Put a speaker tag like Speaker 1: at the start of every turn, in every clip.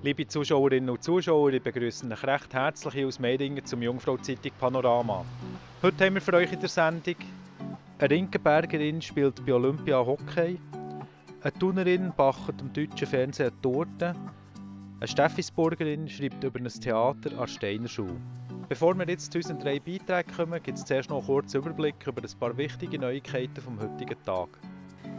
Speaker 1: Liebe Zuschauerinnen und Zuschauer, ich begrüße euch recht herzlich aus Meiringen zum Jungfrau-Zeitung Panorama. Heute haben wir für euch in der Sendung: eine Rinkenbergerin spielt bei Olympia Hockey, eine Thunerin backt am deutschen Fernsehen eine Torte, eine Steffisburgerin schreibt über ein Theater an der Steiner Schule. Bevor wir jetzt zu unseren 3 Beiträgen kommen, gibt es zuerst noch einen kurzen Überblick über ein paar wichtige Neuigkeiten vom heutigen Tag.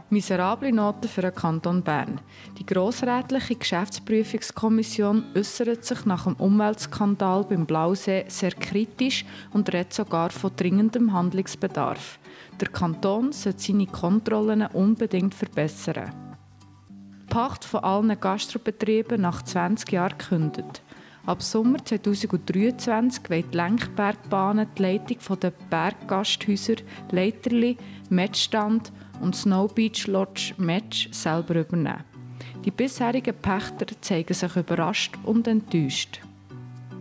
Speaker 2: Miserable Noten für den Kanton Bern. Die grossrätliche Geschäftsprüfungskommission äußert sich nach dem Umweltskandal beim Blausee sehr kritisch und redet sogar von dringendem Handlungsbedarf. Der Kanton sollte seine Kontrollen unbedingt verbessern. Die Pacht von allen Gastrobetrieben nach 20 Jahren gekündigt. Ab Sommer 2023 wollen die Lenkbergbahnen die Leitung der Berggasthäuser Leiterli, Mettstand und Snow Beach Lodge Metsch selber übernehmen. Die bisherigen Pächter zeigen sich überrascht und enttäuscht.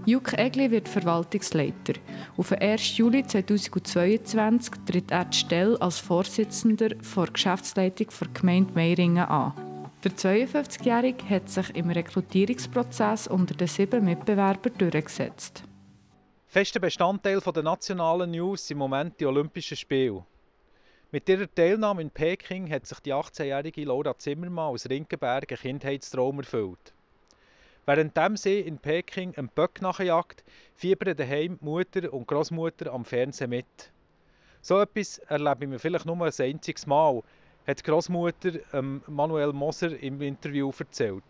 Speaker 2: Juk Egli wird Verwaltungsleiter. Auf den 1. Juli 2022 tritt er die Stelle als Vorsitzender der Geschäftsleitung der Gemeinde Meiringen an. Der 52-Jährige hat sich im Rekrutierungsprozess unter den 7 Mitbewerbern durchgesetzt.
Speaker 1: Fester Bestandteil der nationalen News sind im Moment die Olympischen Spiele. Mit ihrer Teilnahme in Peking hat sich die 18-jährige Laura Zimmermann aus Rinkenberg einen Kindheitstraum erfüllt. Während sie in Peking einem Böck nachjagt, fiebern daheim Mutter und Großmutter am Fernsehen mit. So etwas erlebe ich vielleicht nur ein einziges Mal, hat die Großmutter Manuel Moser im Interview erzählt.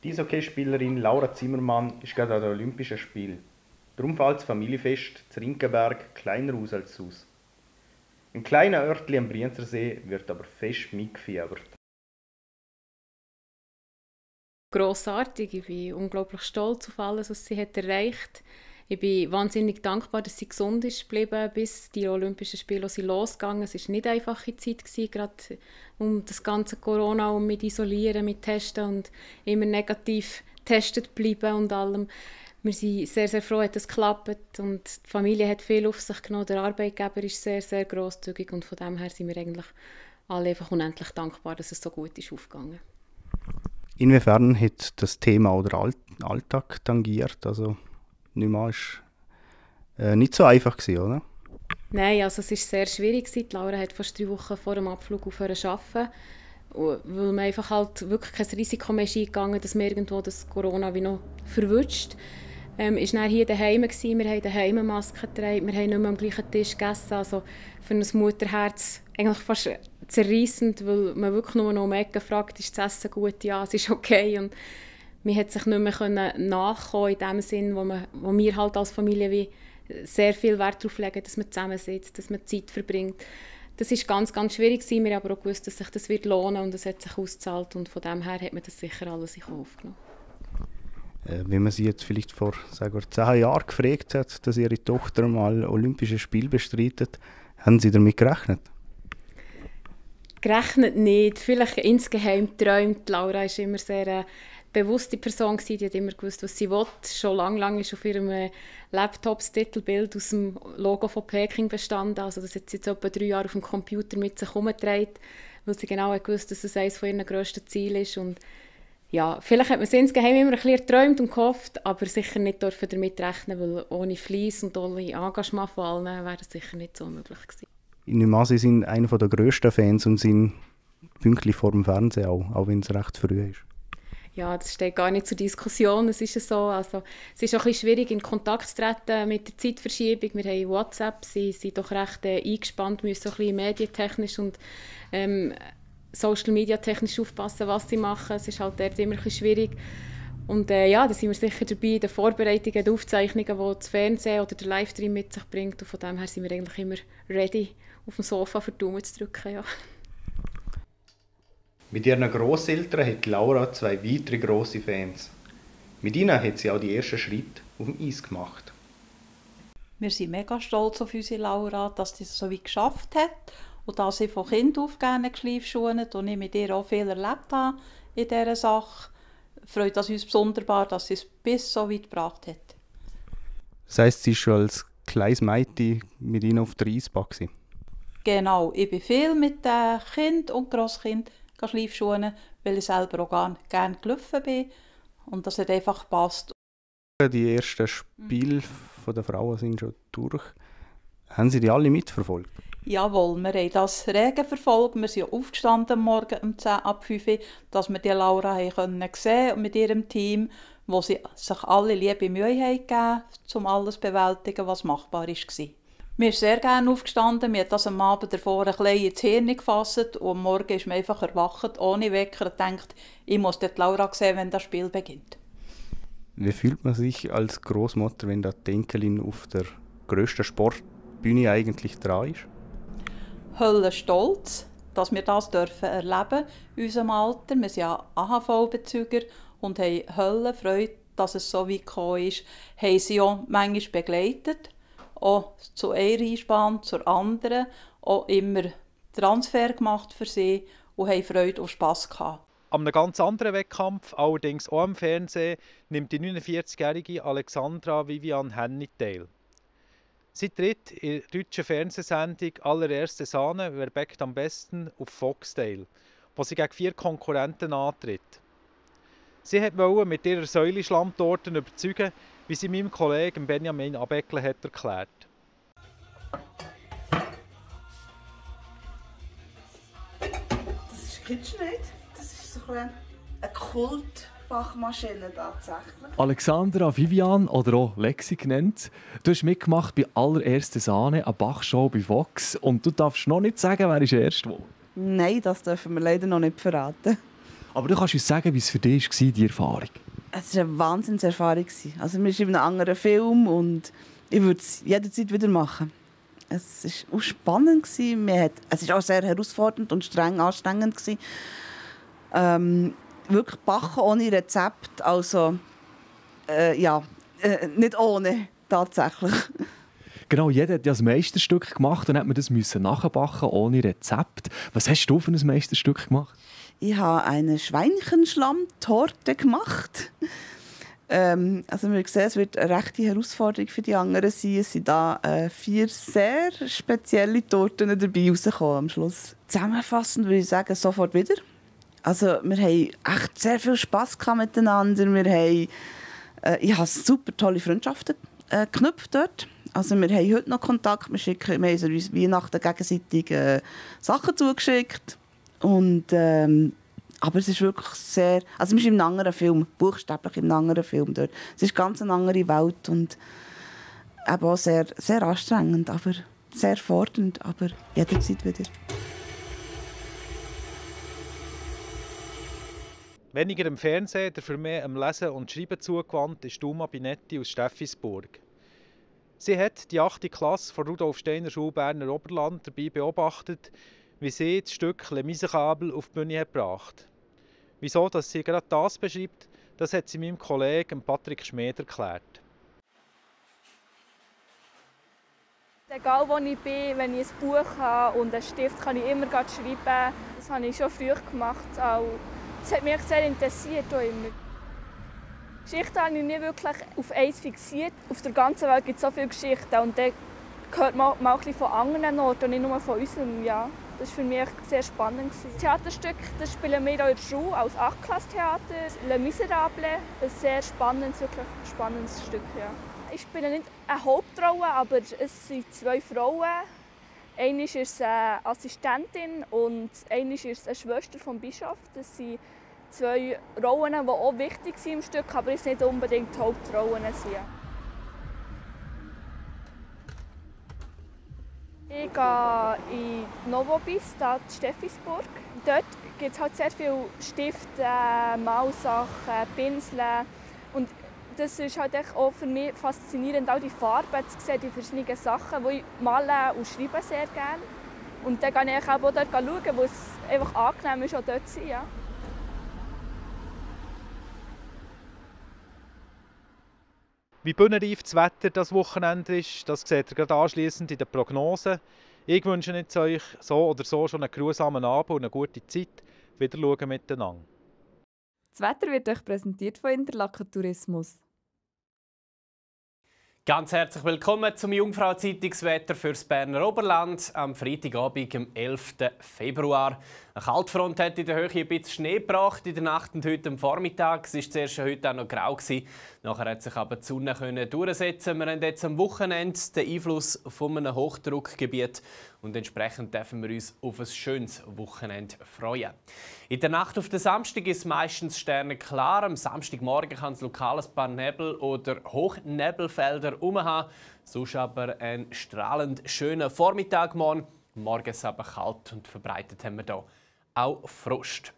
Speaker 3: Die Eishockeyspielerin Laura Zimmermann ist gerade an den Olympischen Spielen. Darum fällt das Familienfest zu Rinkenberg kleiner aus als sonst. Im kleinen Örtchen am Brienzersee wird aber fest mitgefiebert.
Speaker 4: Grossartig, ich bin unglaublich stolz auf alles, was sie hat erreicht. Ich bin wahnsinnig dankbar, dass sie gesund ist geblieben, bis die Olympischen Spiele losgegangen. Es war nicht eine einfache Zeit, gerade um das ganze Corona, um mit Isolieren, mit Testen und immer negativ getestet bleiben und allem. Wir sind sehr, sehr froh, dass es geklappt und die Familie hat viel auf sich genommen. Der Arbeitgeber ist sehr, sehr grosszügig und von dem her sind wir eigentlich alle einfach unendlich dankbar, dass es so gut ist aufgegangen.
Speaker 3: Inwiefern hat das Thema oder Alltag tangiert? Also nicht mal nicht so einfach gewesen, oder?
Speaker 4: Nein, also es war sehr schwierig. Die Laura hat fast 3 Wochen vor dem Abflug aufhören zu arbeiten, weil man einfach halt wirklich kein Risiko mehr ist eingegangen, dass man irgendwo das Corona wie noch verwünscht. Wir waren dann hier daheim, wir haben daheim eine Maske getragen, wir haben nicht mehr am gleichen Tisch gegessen. Also für ein Mutterherz eigentlich fast zerreissend, weil man wirklich nur noch um Ecken fragt, ist das Essen gut? Ja, es ist okay. Und man konnte sich nicht mehr nachkommen in dem Sinn, wo wir halt als Familie wie sehr viel Wert darauf legen, dass man zusammensitzt, dass man Zeit verbringt. Das war ganz, ganz schwierig. Wir haben aber auch gewusst, dass sich das wird lohnen und es hat sich ausgezahlt. Und von dem her hat man das sicher alles in Kauf genommen.
Speaker 3: Wenn man sie jetzt vielleicht vor 10 Jahren gefragt hat, dass ihre Tochter mal Olympische Spiele bestreitet, haben Sie damit gerechnet?
Speaker 4: Gerechnet nicht. Vielleicht insgeheim träumt. Laura war immer sehr bewusste Person gewesen, die hat immer gewusst, was sie will. Schon lange ist auf ihrem Laptop das Titelbild aus dem Logo von Peking bestanden. Also das hat sie jetzt etwa 3 Jahre auf dem Computer mit sich herumgetragen, weil sie genau gewusst, dass es eines von ihren grössten Zielen ist. Und ja, vielleicht hat man es insgeheim immer ein bisschen geträumt und gehofft, aber sicher nicht damit rechnen, weil ohne Fleiss und ohne Engagement von allen wäre das sicher nicht so möglich gewesen.
Speaker 3: Ich nehme an, Sie sind einer der grössten Fans und sind pünktlich vor dem Fernsehen auch wenn es recht früh ist.
Speaker 4: Ja, das steht gar nicht zur Diskussion, es ist so. Also, es ist auch ein bisschen schwierig, in Kontakt zu treten mit der Zeitverschiebung. Wir haben WhatsApp, sie sind doch recht eingespannt, müssen so ein bisschen medientechnisch und Social-Media-technisch aufpassen, was sie machen. Es ist halt dort immer ein bisschen schwierig. Und ja, da sind wir sicher dabei, den Vorbereitungen, den Aufzeichnungen, die das Fernsehen oder der Livestream mit sich bringt. Und von dem her sind wir eigentlich immer ready, auf dem Sofa für die Daumen zu drücken. Ja.
Speaker 3: Mit ihren Grosseltern hat Laura 2 weitere grosse Fans. Mit ihnen hat sie auch die ersten Schritte auf dem Eis gemacht.
Speaker 5: Wir sind mega stolz auf unsere Laura, dass sie es so weit geschafft hat und dass sie von Kind auf gerne Schleifschuhe und ich mit ihr auch viel erlebt habe in dieser Sache. Freut es uns besonders, dass sie es bis so weit gebracht hat.
Speaker 3: Das heisst, sie war schon als kleines Mädchen mit ihnen auf der Eisbahn?
Speaker 5: Genau, ich bin viel mit den Kindern und Grosskindern Schleifschuhe, weil ich selber auch gerne gelaufen bin. Und das hat einfach gepasst.
Speaker 3: Die ersten Spiele der Frauen sind schon durch. Haben Sie die alle mitverfolgt?
Speaker 5: Jawohl, wir haben das rege verfolgt. Wir sind aufgestanden morgen um 10 ab 5 Uhr, dass wir die Laura sehen konnten mit ihrem Team, wo sie sich alle liebe Mühe haben gegeben, um alles zu bewältigen, was machbar war. Mir ist sehr gerne aufgestanden. Mir hat das am Abend davor ein bisschen ins Hirn gefasst und morgen ist mir einfach erwacht, ohne Wecker, und denkt, ich muss die Laura sehen, wenn das Spiel beginnt.
Speaker 3: Wie fühlt man sich als Großmutter, wenn die Enkelin auf der grössten Sportbühne eigentlich dran ist?
Speaker 5: Höllenstolz, dass wir das erleben dürfen in unserem Alter. Wir sind ja AHV-Bezüger und haben Höllenfreude, dass es so weit gekommen ist. Haben sie auch manchmal begleitet, auch zu einer Einspann, zur anderen, auch immer Transfer gemacht für sie und haben Freude und Spass gehabt.
Speaker 1: An einem ganz anderen Wettkampf, allerdings auch im Fernsehen, nimmt die 49-jährige Alexandra Vivian Henny teil. Sie tritt in der deutschen Fernsehsendung «Allererste Sahne, wer backt am besten» auf Fox teil, wo sie gegen 4 Konkurrenten antritt. Sie wollte mit ihrer Säulischlammtorte überzeugen, wie sie meinem Kollegen Benjamin Abeckle hat erklärt.
Speaker 6: Das ist KitchenAid. Das ist so eine Kultbachmaschine tatsächlich.
Speaker 7: Alexandra Vivian oder auch Lexi genannt. Du hast mitgemacht bei «Allererste Sahne», eine Bachshow bei Fox. Und du darfst noch nicht sagen, wer ist erst wo.
Speaker 6: Nein, das dürfen wir leider noch nicht verraten.
Speaker 7: Aber du kannst uns sagen, wie es für dich war, die Erfahrung.
Speaker 6: Es war eine Wahnsinnserfahrung. Also wir sind in einem anderen Film und ich würde es jederzeit wieder machen. Es war auch spannend. Es war auch sehr herausfordernd und streng anstrengend. Wirklich backen ohne Rezept, also nicht ohne, tatsächlich.
Speaker 7: Genau, jeder hat ja ein Meisterstück gemacht und hat man das nachbacken ohne Rezept. Was hast du für ein Meisterstück gemacht?
Speaker 6: Ich habe eine Schweinchenschlammtorte gemacht. Also wir sehen, es wird eine rechte Herausforderung für die anderen sein. Es sind da 4 sehr spezielle Torten dabei rausgekommen am Schluss. Zusammenfassend würde ich sagen, sofort wieder. Also wir haben echt sehr viel Spass miteinander. Ich habe super tolle Freundschaften geknüpft dort. Also wir haben heute noch Kontakt. Wir haben uns Weihnachten gegenseitig Sachen zugeschickt. Und, aber es ist wirklich sehr... Also wir sind in einem anderen Film, buchstäblich in einem anderen Film dort. Es ist ganz eine andere Welt und eben auch sehr, sehr anstrengend, aber sehr fordernd, aber jederzeit wieder.
Speaker 1: Weniger im Fernsehen, dafür mehr am Lesen und Schreiben zugewandt, ist Duma Binetti aus Steffisburg. Sie hat die 8. Klasse von Rudolf Steiner Schule Berner Oberland dabei beobachtet, wie sie das Stück «Les Miserables» auf die Bühne gebracht. Wieso dass sie gerade das beschreibt, das hat sie meinem Kollegen Patrick Schmed erklärt.
Speaker 8: Egal wo ich bin, wenn ich ein Buch habe und einen Stift, kann ich immer schreiben. Das habe ich schon früh gemacht. Das hat mich sehr interessiert. Auch immer. Geschichten habe ich nicht wirklich auf eins fixiert. Auf der ganzen Welt gibt es so viele Geschichten. Und dann hört man auch ein bisschen von anderen Orten und nicht nur von unserem. Ja. Das war für mich sehr spannend. Das Theaterstück das spielen wir auch in der Schule als 8-Klass-Theater. «Les Miserables», ein sehr spannendes, wirklich spannendes Stück. Ja. Ich spiele nicht eine Hauptrolle, aber es sind 2 Frauen. Eine ist eine Assistentin und eine ist eine Schwester vom Bischof. Das sind 2 Rollen, die auch wichtig sind im Stück, aber es nicht unbedingt die Hauptrollen sind. Ich gehe in Novobis, in Steffisburg. Dort gibt es halt sehr viele Stifte, Malsachen, Pinsel. Und das ist halt auch für mich faszinierend, auch die Farben zu sehen, die verschiedenen Sachen, die ich male und schreibe sehr gerne. Und dann gehe ich auch dort schauen, wo es einfach angenehm ist, auch dort zu sein. Ja.
Speaker 1: Wie bühnenreif das Wetter das Wochenende ist, das seht ihr gerade anschliessend in der Prognose. Ich wünsche jetzt euch so oder so schon einen geruhsamen Abend und eine gute Zeit. Wieder schauen miteinander.
Speaker 2: Das Wetter wird euch präsentiert von Interlaken Tourismus.
Speaker 9: Ganz herzlich willkommen zum Jungfrau-Zeitungswetter für das Berner Oberland am Freitagabend, am 11. Februar. Eine Kaltfront hat in der Höhe ein bisschen Schnee gebracht in der Nacht und heute am Vormittag. Es war zuerst heute auch noch grau. Nachher hat sich aber die Sonne durchsetzen. Wir haben jetzt am Wochenende den Einfluss von einem Hochdruckgebiet und entsprechend dürfen wir uns auf ein schönes Wochenende freuen. In der Nacht auf den Samstag ist es meistens sternenklar. Am Samstagmorgen kann es lokales paar Nebel- oder Hochnebelfelder haben. Sonst aber ein strahlend schöner Vormittag morgen. Morgens aber kalt und verbreitet haben wir hier auch Frost.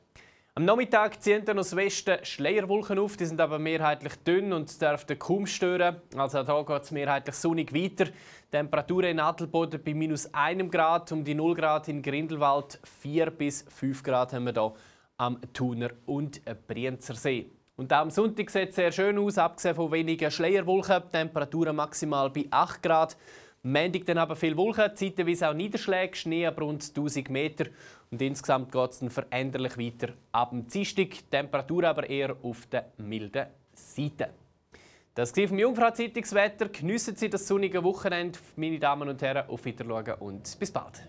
Speaker 9: Am Nachmittag ziehen dann aus Westen Schleierwolken auf, die sind aber mehrheitlich dünn und dürften kaum stören. Also hier geht es mehrheitlich sonnig weiter. Temperaturen in Adelboden bei -1 Grad, um die 0 Grad in Grindelwald, 4 bis 5 Grad haben wir hier am Thuner und Brienzersee. Und auch am Sonntag sieht es sehr schön aus, abgesehen von wenigen Schleierwolken. Temperaturen maximal bei 8 Grad. Am Montag dann aber viele Wolken, zeitweise auch Niederschläge, Schnee ab rund 1000 Meter. Und insgesamt geht es dann veränderlich weiter ab dem Dienstag. Temperatur aber eher auf der milden Seite. Das war vom Jungfrau-Zeitungswetter. Geniessen Sie das sonnige Wochenende, meine Damen und Herren. Auf Wiedersehen und bis bald.